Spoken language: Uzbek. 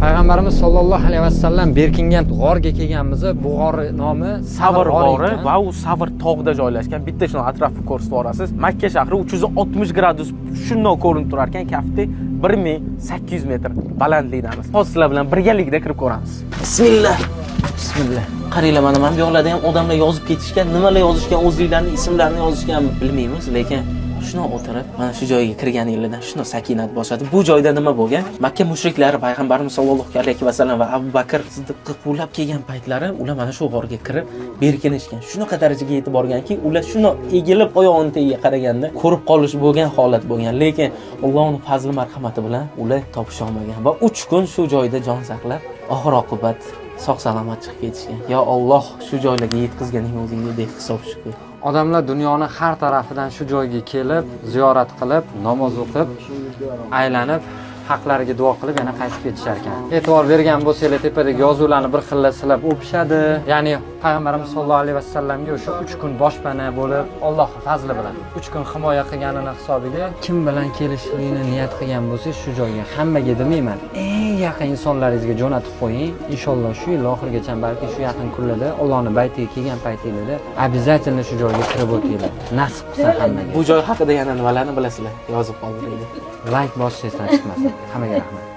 Payg'ambarimiz sollallohu alayhi vasallam berkingan g'orga kelganmiz. Bu g'or nomi Savr g'ori ekan. Va u Savr tog'ida joylashgan. Bitta shuni atrofni ko'rsatib yuborasiz. Makka shahri 360 gradus shundoq ko'rinib turar ekan. Kaftdek 1800 metr balandlikdamiz. Hozir sizlar bilan birgalikda kirib ko'ramiz. Bismillah. Bismillah. Qaranglar, mana bu yoqlarda ham odamlar yozib ketishgan, nimalar yozishgan, o'zliklarini ismlarini yozishgan bilmaymiz, lekin shuni o'tirib, mana shu joyga kirganinglardan shuni sakinat bosadi. Bu joyda nima bo'lgan? Makka mushriklari payg'ambarimiz sollallohu alayhi vasallam va Abu Bakr Siddiqni quvlab kelgan paytlari ular mana shu g'orga kirib berkinishgan. Shunaqa darajaga yetib borganki, ular shuni egilib oyog'ini tagiga qaraganda ko'rib qolish bo'lgan holat bo'lgan. Lekin Allohning fazli marhamati bilan ular topisha olmagan va 3 kun shu joyda jon saqlab, oxir oqibat sog' salomat chiqib ketishgan. Yo Alloh, shu joylarga yetkazganing o'zingga behisob shukr. Odamlar dunyoni har tarafidan shu joyga kelib, ziyorat qilib, namoz o'qib, aylanib, haqlariga duo qilib yana qaytib ketishar ekan. E'tibor bergan bo'lsanglar, tepadagi yozuvlarni bir xilla silab o'pishadi. Ya'ni payg'ambarimiz sollallohu alayhi vasallamga o'sha 3 kun boshpana bo'lib, Alloh fazli bilan 3 kun himoya qilganini hisobiga kim bilan kelishlikni niyat qilgan bo'lsangiz, shu joyga hammaga demayman, eng yaqin insonlaringizga jo'natib qo'ying. Inshaalloh shu yil oxirigacha, balki shu yaqin kunlarda Allohning baytiga kelgan paytinglarda обязательно shu joyga kirib o'tinglar. Nasib qilsa hammaga. Bu joy haqida yana nimalarni bilasizlar? Yozib qoldiringlar. Layk bosish esdan chiqmasin. Hammaga rahmat.